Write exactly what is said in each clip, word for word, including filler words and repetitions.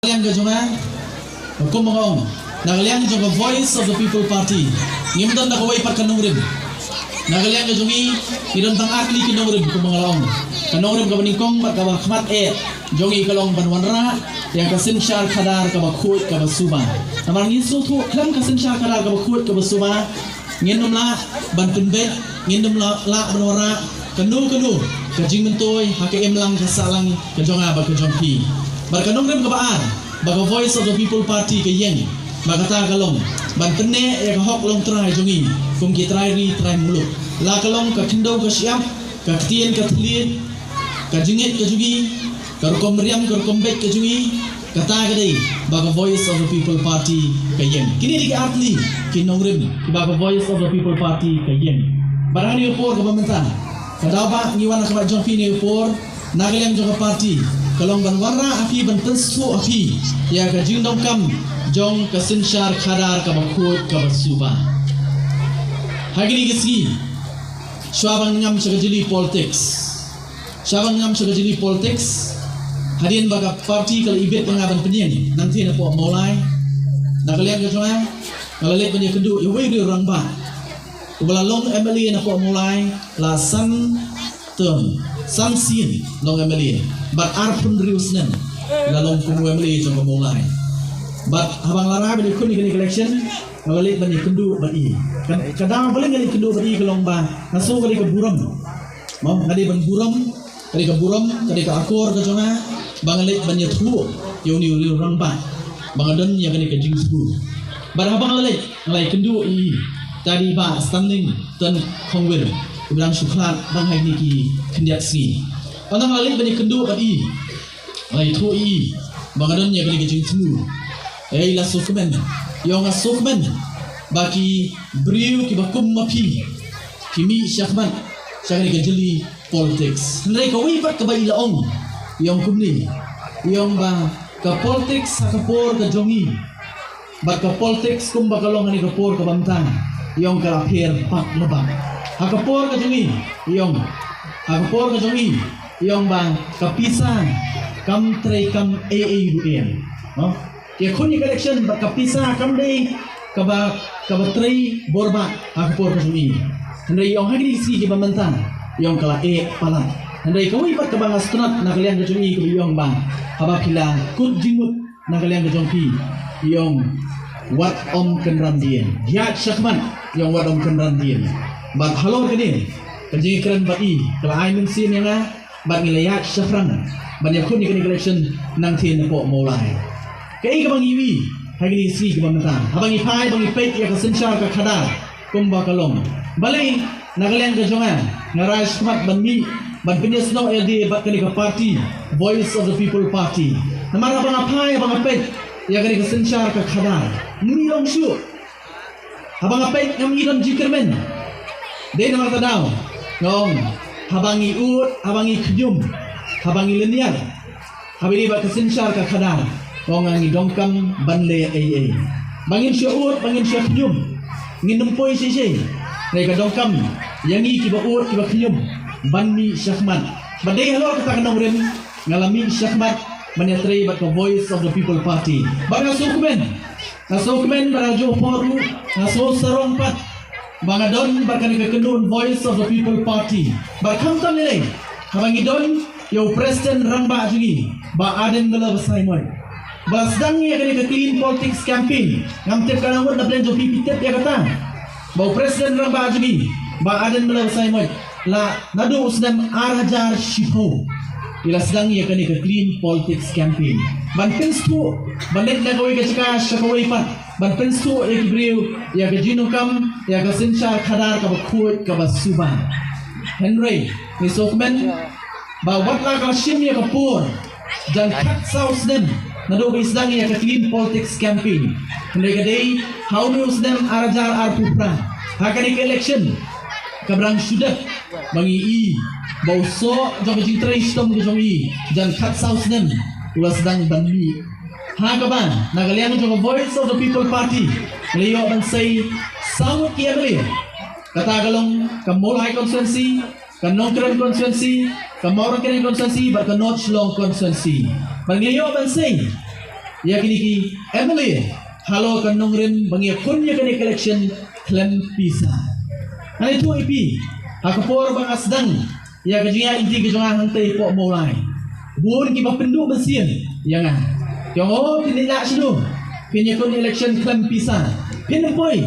Liang ka jong nga, kumba nga ong, na ka liang jong ka Voice of the People Party, ngim don da kawei pat ka nongrim. Na ka liang ka jong ngi, ngi don tang ar tylli ki nongrim kumba nga la ong. Ka nongrim kaba nyngkong bad kaba khmat eh jong ngi ka long ban wanrah ïa ka synshar khadar kaba khuid kaba suba. Namar ngi sngewthuh khlem ka synshar khadar kaba khuid kaba suba, ngin ym lah ban pynbeit, ngin ym lah, lah ban wanrah kano kano ka jingmyntoi ha ka imlang ka sahlang ka jong nga bad ka jong phi. Bad ka nongrim kaba ar ba ka Voice of the People Party ka ïeng, ba kata ka long ban pynneh ïa ka hok longtrai jong ngi kum ki trai ri trai muluk. La ka long ka khyndew ka shyiap, ka ktien ka thylliej, ka jingngeit ka jong ngi, ka rukom riam ka rukom beit ka jong ngi, kata ka dei ba ka Voice of the People Party ka ïeng. Kine dei ki ar tylli ki nongrim kiba ka Voice of the People Party ka ïeng. Bad ha kane ka por kaba mynta, ka daw ba ngi wan ha khmat jong phi ha kane ka por, na ka liang jong ka party, ka long ban wanrah ha phi, ban pynsngewthuh ha phi ïa ka jingdonkam jong ka synshar khadar kaba khuid kaba suba. Ha kine ki sngi, shuwa ban ngam sha ka jylli politics, shuwa ban ngam sha ka jylli politics, hadien ba ka party ka la ibit ïa nga ban pynïeng nangtei napoh Mawlai, na ka liang ka jong nga, nga la leit ban ïakynduh ïa uwei u rangbah uba la long M L A napoh Mawlai la san term, san sien long M L A, bad arphew hynriew snem la long kum u M L A jong ka Mawlai. Bad haba nga la rai ban ïakhun ïa kane ka election, nga la leit ban ïakynduh bad i. Ka, ka daw ba nga leit kynduh bad i ka long ba nga sngew ka dei ka burom. Mo, nga dei ban burom, ka dei ka burom, ka dei ka akor ka jong nga ba nga leit ban ïathuh ïa une u rangbah ba nga don ïa kane ka jingthmu. Bad haba nga la leit, nga la ïakynduh ïa i, ta dei Bah Stanling Tyrnkhongwir, uba dang shu khlad dang ha kine ki khyndiat sngi. Haba nga la leit ban ïakynduh bad i, nga la ïathuh ïa i ba nga don ïa kane ka jingthmu. Ei, la sngewkmen, i ong, nga sngewkmen ba ki briew kiba kum ma phi ki mih shakhmat sha kane ka jylli politics. Hynrei kawei pat kaba i la ong, i ong kumne, i ong ba ka politics ha ka por ka jong i bad ka politics kumba ka long ha kane ka por kaba mynta, i ong, ka la pher bak la bak. Ha ka por ka jong i, i ong, ha ka por ka jong i, i ong ba ka pisa kam trei kam ei ei ruh em. Ki ïakhun ïa ka election bad ka pisa kam dei kaba, kaba trei bor bha ha ka por ka jong i. Hynrei i ong ha kine ki sngi kiba mynta, i ong ka la eh palat. Hynrei kawei pat kaba nga sngewtynnat na ka liang ka jong i kaba i ong ba haba phi la kut jingmut na ka liang ka jong phi, i ong, wat ym kynran dien, ïaid shakhmat, i ong, wat ym kynran dien. Bad halor kane ka jingkren bad i ka la ai mynsiem ïa nga, bad ngi la ïaid shaphrang ban ïakhun ïa kane ka election nangtei napoh Mawlai. Kaei kaba ngi ïohi ha kine ki sngi kiba mynta, haba ngi phai ba ngi peit ïa ka synshar ka khadar kumba ka long. Balei na ka liang ka jong nga, nga rai shakhmat ban mih ban pynïasnoh ïalade bad kane ka party, Voice of the People Party. Namar haba nga phai, haba nga peit ïa kane ka synshar ka khadar, ym long shuh. Haba nga peit ngam i don jingkyrmen. Dei namar kata daw nga ong, haba ngi ud, haba ngi khñium, haba ngi lynñiar, haba ïadei bad ka synshar ka khadar, nga ong, ngi donkam ban leh ei ei. Ba ngin shu ud, ba ngin shu khñium, ngin ym poi shisha. Hynrei ka donkam ïa ngi kiba ud kiba khñium ban mih shakhmat. Bad dei halor kata ka nongrim nga la mih shakhmat ban ïatrei bad ka Voice of the People Party. Bad nga sngewkmen, nga sngewkmen bad ha juh por ruh nga sngewsarong pat ba nga don bad kane ka kynhun Voice of the People Party. Bad khamtam lei lei haba ngi don ïa u President Rangbah jong ngi, Bah Ardent Miller Basaiawmoit, ba la sdang ïa kane ka Clean Politics Campaign. Ngam tip katno ngut na pdeng jong phi phi tip ïa kata, ba u President Rangbah jong ngi, Bah Ardent Miller Basaiawmoit, la naduh u snem ar hajar shiphew i la sdang ïa kane ka Clean Politics Campaign ban pynsngewthuh, ban leit na kawei ka jaka sha kawei pat ban pynsngewthuh ïa ki briew ïa ka jingdonkam ïa ka synshar khadar kaba khuid kaba suba. Hynrei ngi sngewkmen ba wat la ka shim ïa ka por jan khatsaw snem naduh ba i sdang ïa ka Clean Politics Campaign. Hynrei ka dei ha une u snem ar hajar arphew phra, ha kane ka election kaba dang shu dep, ba ngi i ba u soh jong ka jingtrei shitom ka jong i jan khatsaw snem u la sdang ban mih. Ha kaba na ka liang jong ka Voice of the People Party ngi la ïoh ban sei saw ngut ki M L A. Kata ka long ka Mawlai constituency, ka Nongkrem constituency, ka Mawryngkneng constituency bad ka North Shillong constituency. Bad ngi la ïoh ban sei ïa kine ki M L A halor ka nongrim ba ngi ïakhun ïa kane ka election khlem pisa. Ngan ïathuh ïa phi, ha ka por ba nga sdang ïa ka jingïaid lynti ka jong nga hangtei hapoh Mawlai, bun kiba pynduh mynsiem ïa nga. Ki ong, oh, phin ïaid lah shano, phin ïakhun election khlem pisa, phin ym poi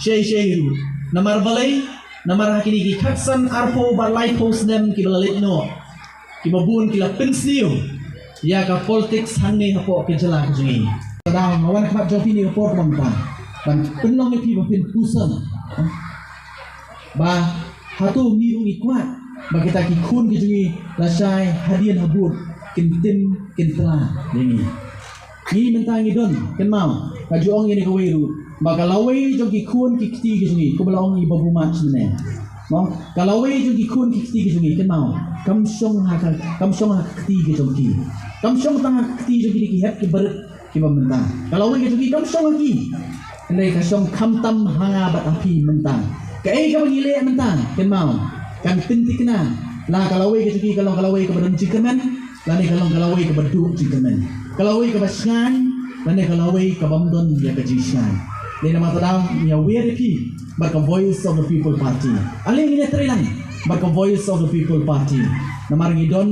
shei shei ruh. Namar balei? Namar ha kine ki khatsan, arphew bad laiphew snem kiba la leit noh, kiba bun ki la pynsniew ïa ka politics hangne hapoh ka jylla ka jong ngi. Te nga wan ha khmat jong phi ha kane ka por kaba mynta ban pynlong ïa phi ba phin puson ba hato ngi ruh ngi kwah ba kita ki khun ki jong ngi lashai hadien habud kin tim kin tla ïa ngi. Ngi mynta ngi don, kynmaw, nga ju ong ïa kane kawei ruh, ba ka lawei jong ki khun ki kti ki jong ngi, kumba la ong i Babu Mach mynne, mo, ka lawei jong ki khun ki kti ki jong ngi, kynmaw, kam shong ha ka, kam shong ha ka kti ki jong ki, kam shong tang ha ka kti jong ki, ki hep ki barit kiba mynta. Ka lawei ka jong ki kam shong ha ki, hynrei ka shong khamtam ha nga bad ha phi mynta. Kaei kaba ngi leh mynta, kynmaw, kan pynthikna la ka lawei ka jong ki ka long ka lawei kaba don jingkyrmen, lane ka long ka lawei kaba duh jingkyrmen, ka lawei kaba shngaiñ, lane ka lawei kaba ym don ïa ka jingshngaiñ. Dei namar kata ngi ïawer ïa phi bad ka Voice of the People Party. Ale ngin ïatreilang bad ka Voice of the People Party, namar ngi don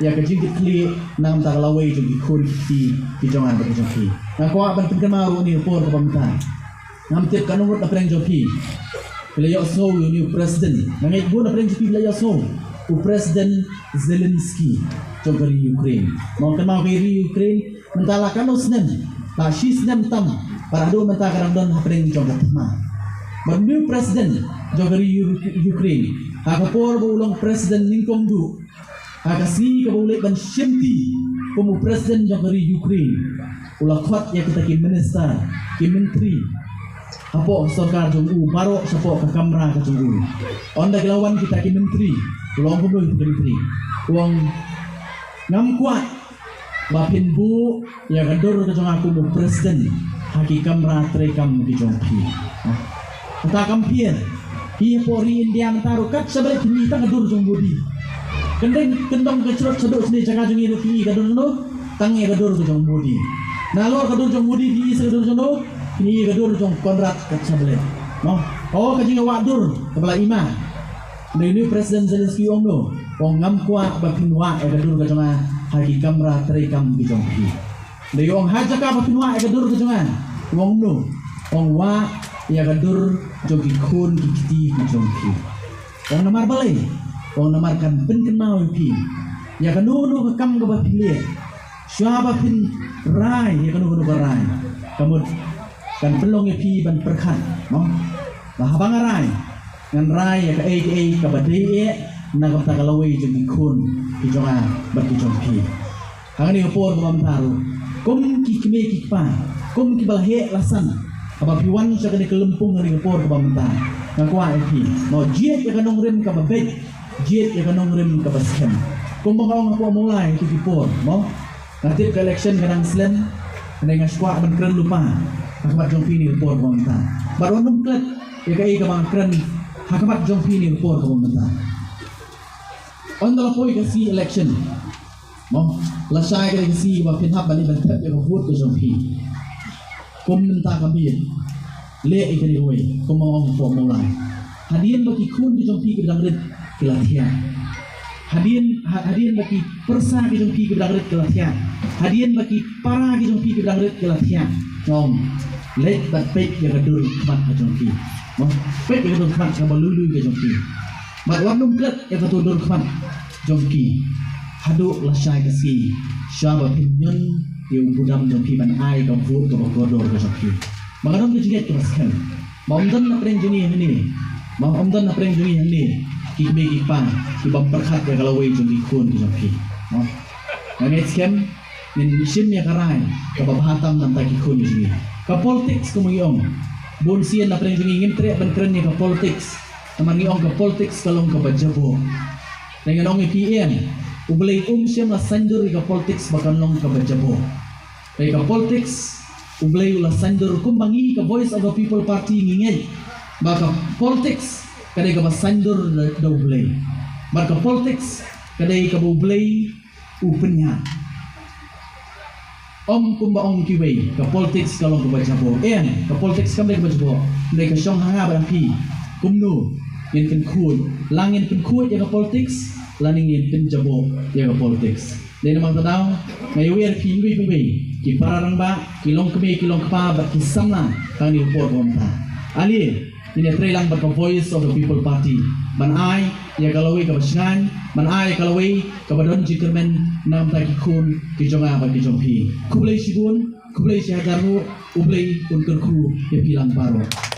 ïa ka jingkitkhlieh na ka bynta ka lawei jong ki khun ki kti ki jong nga bad ki jong phi. Nga kwah ban pynkynmaw ruh ha kane ka por kaba mynta. Ngam tip katno ngut na pdeng jong phi ki la ïohsngew ïa une u president. Nga ngeit bun na pdeng jong phi ki la ïohsngew u President Zelensky jong ka ri Ukraine. Mo, kynmaw, ka ri Ukraine mynta la katno snem, la shi snem tam, bad haduh mynta ka dang don hapdeng jong ka thma. Bad une u president jong ka ri U-, Ukraine, ha ka por ba u long president nyngkong duh, ha ka sngi kaba u leit ban shimti kum u president jong ka ri Ukraine, u la khot ïa kita ki minister, ki myntri hapoh ka sorkar jong u baroh shapoh ka kamra ka jong u. Ynda ki la wan kita ki myntri, u la ong kumno ïa kita ki myntri? U ong, ngam kwah ba phin buh ïa ka dur ka jong nga kum u president ha ki kamra treikam ki jong phi. Kata kam pher. Phi hapoh ri India mynta ruh kat shaba leit phin ïohi tang ka dur jong Modi. Kyndong, kyndong ka shlot shaduh shane jaka jong ngi ruh phin ïohi ka dur jong u, tang ïa ka dur ka jong Modi. Nalor ka dur jong Modi phin ïohi sa ka dur jong u, phin ïohi ka dur jong Conrad kat shaba leit. Mo? Oh, ka jingwah dur kaba la i ma. Hynrei une u President Zelensky u ong kumno? U ong, ngam kwah ba phin wah ïa ka dur ka jong nga ha ki kamra treikam ki jong phi. Hynrei u ong, ha jaka ba phin wah ïa ka dur ka jong nga, u ong kumno? U ong, wah ïa ka dur jong ki khun ki kti ki jong phi. U ong, namar balei? U ong, namar kan pynkynmaw ïa phi ïa kano kano ka kam kaba phi leh. Shuwa ba phin rai ïa kano kano ka rai, ka mut kan pynlong ïa phi ban pyrkhat, mo, ba haba nga rai, ngan rai ïa kaei kaei kaba dei eh na ka bynta ka lawei jong ki khun ki jong nga bad ki jong phi. Ha kane ka por kaba mynta ruh, kum ki kmie ki kpa, kum kiba la heh la san, haba phi wan sha kane ka lympung ha kane ka por kaba mynta, nga kwah ïa phi, mo, jied ïa ka nongrim kaba beit, jied ïa ka nongrim kaba skhem. Kumba nga ong hapoh Mawlai ha kito ki por, mo, nga tip ka election ka dang slem, hynrei nga shu kwah ban kren lypa ha khmat jong phi ha kane ka por kaba mynta. Bad wat nym klet ïa kaei kaba nga kren ha khmat jong phi ha kane ka por kaba mynta. Ynda la poi ka sngi election, mo, lashai kane ka sngi ba phin hap ban leit ban thep ïa ka vote ka jong phi. Kum mynta ka miet, leh ïa kane kawei, kumba nga ong hapoh Mawlai. Hadien ba ki khun ki jong phi kiba dang rit ki la thiah, hadien, ha-, hadien ba ki pyrsa ki jong phi kiba dang rit ki la thiah, hadien ba ki para ki jong phi kiba dang rit ki la thiah, nga ong, leit bad peit ïa ka dur khmat ka jong phi. Mo, peit ïa ka dur khmat kaba lui lui ka jong phi. Bad wat nym klet ïa kato dur khmat jong ki haduh lashai ka sngi, shuwa ba phin ñion ïa u budam jong ki ban ai ka vote kaba kordor ka jong ki. Ba ka don ka jingngeit kaba skhem. Ba ym don na pdeng jong ngi hangne, ba ym don na pdeng jong ngi hangne ki kmie ki kpa ki bym pyrkhat ïa ka lawei jong ki khun ki jong ki. Mo, nga ngeit skhem ngin shim ïa ka rai kaba bha tam na bynta ki khun ki jong ngi. Ka politics, kumba ngi ong, bun sien na pdeng jong ngi ngim treh ban kren ïa ka politics. Namar ngi ong ka politics ka long kaba jaboh. Te ngan ong ïa phi em, U Blei um shym la saiñdur ïa ka politics ba kan long kaba jaboh. Te ka politics U Blei u la saiñdur, kumba ngi ka Voice of the People Party ngi ngeit ba ka politics ka dei kaba saiñdur da, da U Blei. Bad ka politics ka dei kaba U Blei u pynïaid. Ym kumba ong kiwei, ka politics ka long kaba jaboh. Em, ka politics kam dei kaba jaboh. Dei ka shong ha nga bad ha phi. Kumno ngin pynkhuid, la ngin pynkhuid ïa ka politics, lane ngin pynjaboh ïa ka politics. Dei namar kata daw nga ïawer ïa phi iwei pa iwei, ki para rangbah, ki longkmie ki longkpa bad ki samla ha kane ka por kaba mynta. Ale, ngin ïatrei lang bad ka Voice of the People Party ban ai ïa ka lawei kaba shngaiñ, ban ai ïa ka lawei kaba don jingkyrmen na ka bynta ki khun ki jong nga bad ki jong phi. Khublei shibun, khublei shihajar nguh. U Blei un kyrkhu ïa phi lang baroh.